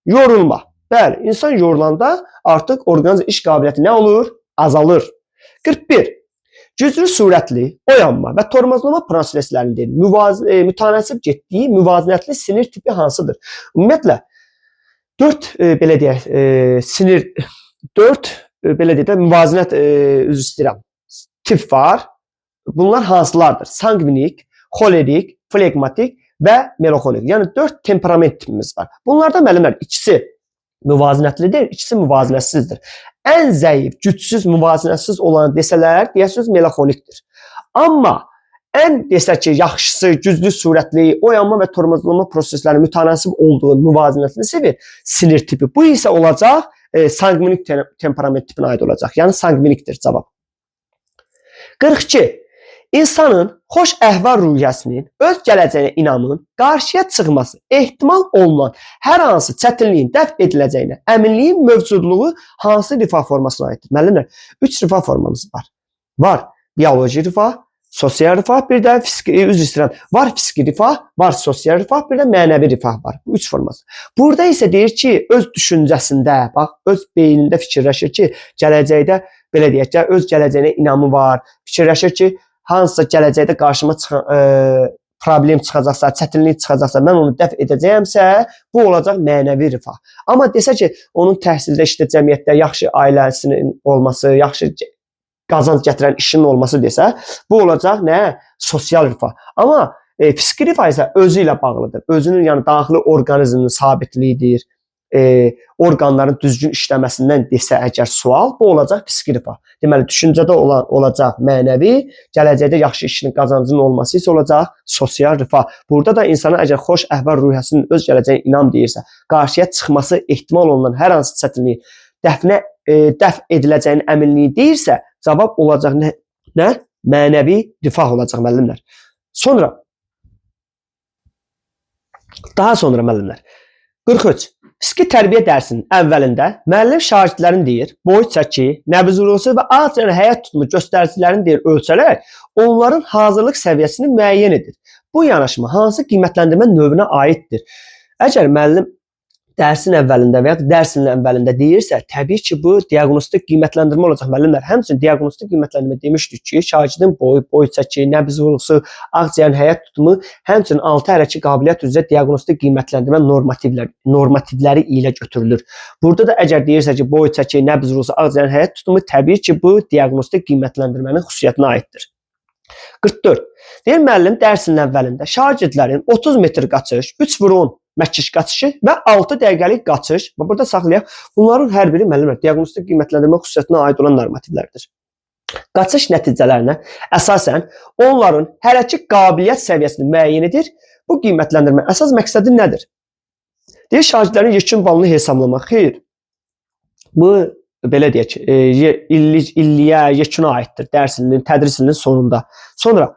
Speaker 1: Yorulma. Bəli, insan yorulanda artıq orqanizm iş qabiliyyəti nə olur? Azalır. 41. Güclü sürətli oyanma və tormozlama proseslərinin mütənasib getdiyi müvazinətli sinir tipi hansıdır? Ümumiyyətlə 4 belə deyək, sinir 4 belə deyək də müvazinət üzr istəyirəm. Tip var. Bunlar hansılardır? Sanqvinik, xolerik, flegmatik və melanxolik. Yəni 4 temperament tipimiz var. Bunlardan müəllimlər ikisi müvazinətlidir, ikisi müvazinətsizdir. Ən zəif, gücsüz, müvazinətsiz olan desələr, deyəsiniz melanxolikdir. Amma ən desək ki, yaxşısı, güclü sürətli, oyanma və tormozlama prosesləri mütənasib olduğu müvazinətli sevir sinir tipi. Bu isə olacaq sanqvinik temperament tipinə aid olacaq. Yəni sanqvinikdir cavab. 42. İnsanın xoş əhval ruhiyyəsinin, öz gələcəyinə inamın, qarşıya çıxması ehtimal olunan hər hansı çətinliyin dəf ediləcəyinə əminliyin mövcudluğu hansı rifah formasına aiddir? Müəllimlər, 3 rifah formamız var. Var bioloji rifah, sosial rifah, bir də fiziki, üzr istəyirəm. Var fiziki rifah, var sosial rifah, bir də mənəvi rifah var. Bu 3 forması. Burada isə deyir ki, öz düşüncəsində, bax, öz beynində fikirləşir ki, gələcəkdə belə deyək ki, öz gələcəyinə inamı var. Fikirləşir ki, hansısa gələcəkdə qarşıma çıxan problem çıxacaqsa, çətinlik çıxacaqsa, mən onu dəf edəcəyəmsə, bu olacaq mənəvi rifah. Amma desə ki, onun təhsildə, işdə, cəmiyyətdə yaxşı ailəsinin olması, yaxşı qazanc gətirən işinin olması desə, bu olacaq nə? Sosial rifah. Amma fiziki rifah isə özü ilə bağlıdır. Özünün, yəni daxili orqanizminin sabitliyidir. Orqanların düzgün işləməsindən desə əgər sual, bu olacaq fiziki rifah. Deməli, düşüncədə olan olacaq mənəvi, gələcəkdə yaxşı işinin qazancının olması isə olacaq sosial rifah. Burada da insana əgər xoş əhval ruhiyyəsinin öz gələcəyinə inam deyirsə, qarşıya çıxması ehtimal olunan hər hansı çətinliyin dəf ediləcəyinin əminliyi deyirsə, cavab olacaq nə? Nə? Mənəvi rifah olacaq müəllimlər. Sonra, daha sonra müəllimlər. 43. Fiziki tərbiyə dərsinin əvvəlində müəllim şagirdlərin deyir, boy, çəki, nəbz vurğusu və ağciyərin həyat tutumu göstəricilərini deyir, ölçərək onların hazırlıq səviyyəsini müəyyən edir. Bu yanaşma hansı qiymətləndirmə növünə aiddir? Əgər müəllim dərsin əvvəlində və ya dərsin əvvəlində deyirsə, təbii ki, bu diaqnostik qiymətləndirmə olacaq müəllimlər. Həmçinin diaqnostik qiymətləndirmə demişdik ki, şagirdin boyu, boy çəki, nəbz vurğusu, ağciyərin həyat tutumu, həmçinin 6 hərəki qabiliyyət üzrə diaqnostik qiymətləndirmə normativləri ilə götürülür. Burada da əgər deyirsə ki, boy çəki, nəbz vurğusu, ağciyərin həyat tutumu, təbii ki, bu diaqnostik qiymətləndirmənin xüsusiyyətinə aiddir. 44. Deyir müəllim dərsinin əvvəlində şagirdlərin 30 metr qaçış, 3 vur 10 məkik qaçışı və 6 dəqiqəlik qaçış. Və burada saxlayaq. Bunların hər biri müəllimlər diaqnostik qiymətləndirmə xüsusiyyətinə aid olan normativlərdir. Qaçış nəticələrinə əsasən onların hərəki qabiliyyət səviyyəsini müəyyən edir. Bu qiymətləndirmə əsas məqsədi nədir? Deyir şagirdlərin yekun balını hesablamaq. Xeyr. Bu belə deyək, illiyə, yekuna aiddir dərs ilinin, tədris ilinin sonunda. Sonra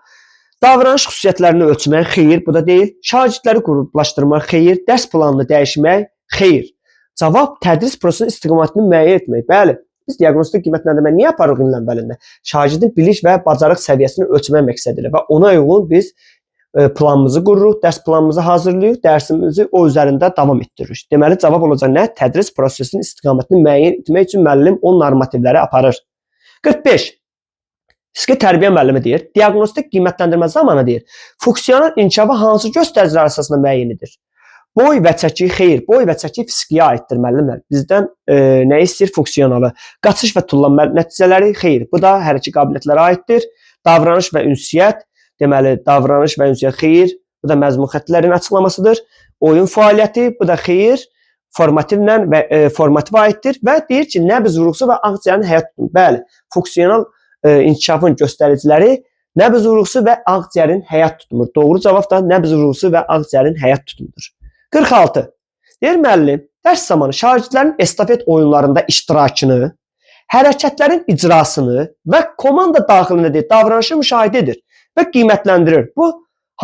Speaker 1: davranış xüsusiyyətlərini ölçmək, xeyr, bu da deyil. Şagirdləri qruplaşdırmaq, xeyr. Dərs planını dəyişmək, xeyr. Cavab tədris prosesinin istiqamətini müəyyən etmək. Bəli, biz diaqnostik qiymətləndirmə niyə aparırıq ilin əvvəlində? Şagirdin bilik və bacarıq səviyyəsini ölçmək məqsədi ilə və ona uyğun biz planımızı qururuq, dərs planımızı hazırlayırıq, dərsimizi o üzərində davam etdiririk. Deməli, cavab olacaq nə? Tədris prosesinin istiqamətini müəyyən etmək üçün müəllim o normativləri aparır. 45. Fiziki tərbiyə müəllimi deyir, diaqnostik qiymətləndirmə zamanı deyir, funksional inkişafı hansı göstəricilər əsasında müəyyən edir? Boy və çəki, xeyr, boy və çəki fizikiyə aiddir müəllimlər. Bizdən nə istəyir? Funksionalı. Qaçış və tullanma nəticələri, xeyr, bu da hərəki qabiliyyətlərə aiddir. Davranış və ünsiyyət, deməli, davranış və ünsiyyət, xeyr, bu da məzmun xəttlərinin açıqlamasıdır. Oyun fəaliyyəti, bu da xeyr, formativlə və formativə aiddir və deyir ki, nəbz vurğusu və ağciyərin həyat tutumu. Bəli, funksional inkişafın göstəriciləri nəbz vurğusu və ağciyərin həyat tutumudur. Doğru cavab da nəbz vurğusu və ağciyərin həyat tutumudur. 46. Deyir müəllim, dərs zamanı şagirdlərin estafet oyunlarında iştirakını, hərəkətlərin icrasını və komanda daxilində deyir, davranışı müşahidə edir və qiymətləndirir. Bu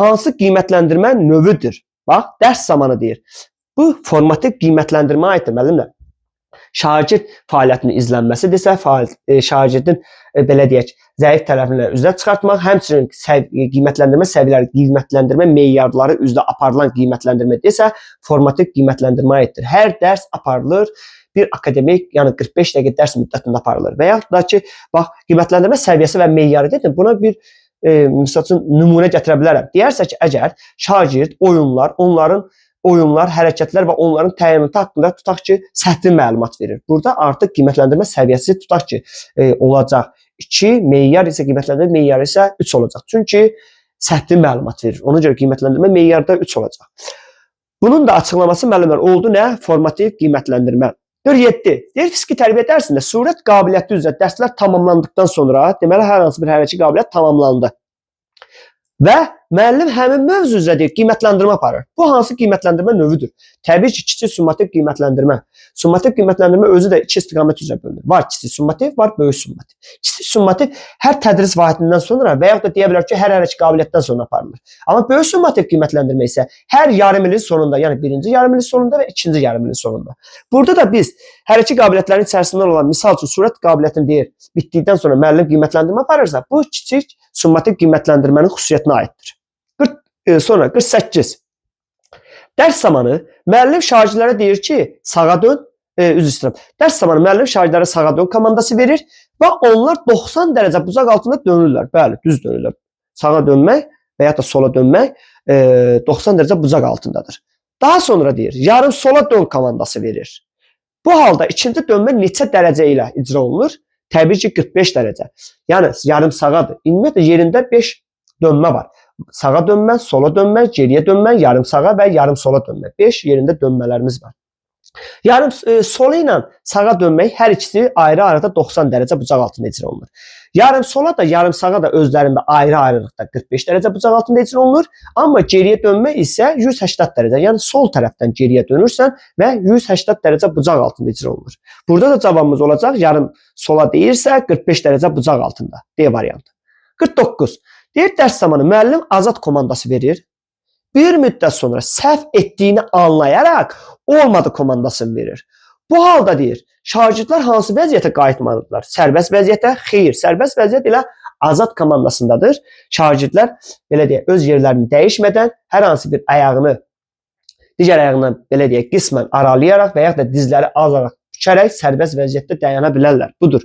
Speaker 1: hansı qiymətləndirmə növüdür? Bax, dərs zamanı deyir. Bu formativ qiymətləndirmə aiddir müəllimlər. Şagird fəaliyyətinin izlənməsi desə, şagirdin belə deyək, zəif tərəfini üzə çıxartmaq, həmçinin qiymətləndirmə səviyyələri, qiymətləndirmə meyarları üzrə aparılan qiymətləndirmə desə, formativ qiymətləndirmə aiddir. Hər dərs aparılır bir akademik, yəni 45 dəqiqə dərs müddətində aparılır. Və yaxud da ki, bax, qiymətləndirmə səviyyəsi və meyarı dedim, buna bir misal üçün nümunə gətirə bilərəm. Deyərsə ki, əgər şagird oyunlar, onların oyunlar, hərəkətlər və onların təyinatı haqqında tutaq ki, səhvi məlumat verir. Burada artıq qiymətləndirmə səviyyəsi tutaq ki, olacaq 2, meyar isə qiymətləndirmə meyarı isə 3 olacaq. Çünki səhvi məlumat verir. Ona görə qiymətləndirmə meyarı da 3 olacaq. Bunun da açıqlaması müəllimlər oldu nə? Formativ qiymətləndirmə. 47. Deyir, fiziki tərbiyə dərsində sürət qabiliyyəti üzrə dərslər tamamlandıqdan sonra, deməli hər hansı bir hərəki qabiliyyət tamamlandı. Və müəllim həmin mövzu üzrə deyir, qiymətləndirmə aparır. Bu hansı qiymətləndirmə növüdür? Təbii ki, kiçik summativ qiymətləndirmə. Summativ qiymətləndirmə özü də iki istiqamət üzrə bölünür. Var kiçik summativ, var böyük summativ. Kiçik summativ hər tədris vahidindən sonra və yaxud da deyə bilər ki, hər hərəki qabiliyyətdən sonra aparılır. Amma böyük summativ qiymətləndirmə isə hər yarım ilin sonunda, yəni birinci yarım ilin sonunda və ikinci yarım ilin sonunda. Burada da biz hər iki qabiliyyətlərin içərisindən olan, misal üçün sürət qabiliyyətini deyir, bitdikdən sonra müəllim qiymətləndirmə aparırsa, bu kiçik summativ qiymətləndirmənin xüsusiyyətinə aiddir. Sonra 48. Dərs zamanı müəllim şagirdlərə deyir ki, sağa dön, üzr istəyirəm. Dərs zamanı müəllim şagirdlərə sağa dön komandası verir və onlar 90 dərəcə bucaq altında dönürlər. Bəli, düz dönürlər. Sağa dönmək və ya da sola dönmək 90 dərəcə bucaq altındadır. Daha sonra deyir, yarım sola dön komandası verir. Bu halda ikinci dönmə neçə dərəcə ilə icra olunur? Təbii ki, 45 dərəcə. Yəni yarım sağadır. Ümumiyyətlə yerində 5 dönmə var. Sağa dönmə, sola dönmə, geriyə dönmə, yarım sağa və yarım sola dönmə. 5 yerində dönmələrimiz var. Yarım solu ilə sağa dönmək hər ikisi ayrı-ayrı da 90 dərəcə bucaq altında icra olunur. Yarım sola da, yarım sağa da özlərində ayrı-ayrılıqda 45 dərəcə bucaq altında icra olunur. Amma geriyə dönmə isə 180 dərəcə, yəni sol tərəfdən geriyə dönürsən və 180 dərəcə bucaq altında icra olunur. Burada da cavabımız olacaq yarım sola deyirsə 45 dərəcə bucaq altında. D variantı. 49. Deyir, dərs zamanı müəllim azad komandası verir. Bir müddət sonra səhv etdiyini anlayaraq olmadı komandasını verir. Bu halda deyir, şagirdlər hansı vəziyyətə qayıtmalıdırlar? Sərbəst vəziyyətə? Xeyr, sərbəst vəziyyət elə azad komandasındadır. Şagirdlər belə deyək, öz yerlərini dəyişmədən hər hansı bir ayağını digər ayağından belə deyək, qismən aralayaraq və yaxud da dizləri azaraq bükərək sərbəst vəziyyətdə dayana bilərlər. Budur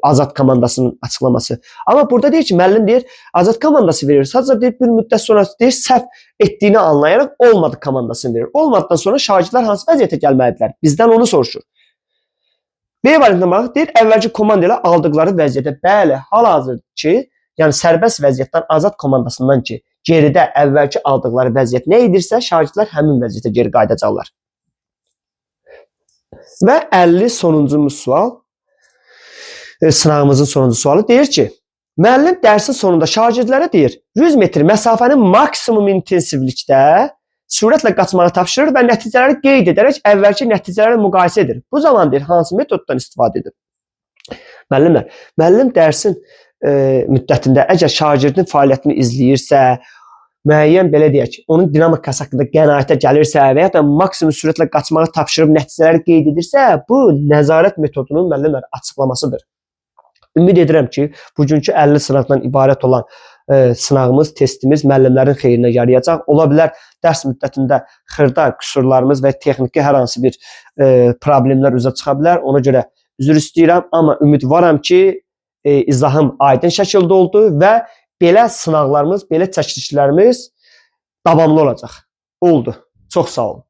Speaker 1: azad komandasının açıqlaması. Amma burada deyir ki, müəllim deyir, azad komandası verir. Sadəcə deyir, bir müddət sonra deyir, səhv etdiyini anlayaraq olmadı komandasını verir. Olmadıktan sonra şagirdlər hansı vəziyyətə gəlməlidirlər? Bizdən onu soruşur. B variantına bax, deyir, əvvəlki komanda ilə aldıqları vəziyyətə, bəli, hal-hazır ki, yəni sərbəst vəziyyətdən azad komandasından ki, geridə əvvəlki aldıqları vəziyyət nə edirsə, şagirdlər həmin vəziyyətə geri qayıdacaqlar. Və 50 sonuncumuz sual. Sınağımızın sonuncu sualı deyir ki, müəllim dərsin sonunda şagirdlərə deyir, 100 metr məsafəni maksimum intensivlikdə sürətlə qaçmağı tapşırır və nəticələri qeyd edərək əvvəlki nəticələrlə müqayisə edir. Bu zaman deyir, hansı metoddan istifadə edir? Müəllimlər, müəllim dərsin müddətində əgər şagirdin fəaliyyətini izləyirsə, müəyyən belə deyək, onun dinamikası haqqında qənaətə gəlirsə və ya da maksimum sürətlə qaçmağı tapşırıb nəticələri qeyd edirsə, bu nəzarət metodunun müəllimlər açıqlamasıdır. Ümid edirəm ki, bugünkü 50 sınaqdan ibarət olan sınağımız, testimiz müəllimlərin xeyrinə yarayacaq. Ola bilər dərs müddətində xırda qüsurlarımız və texniki hər hansı bir problemlər üzə çıxa bilər. Ona görə üzr istəyirəm, amma ümidvaram ki, izahım aydın şəkildə oldu və belə sınaqlarımız, belə çəkilişlərimiz davamlı olacaq. Oldu. Çox sağ olun.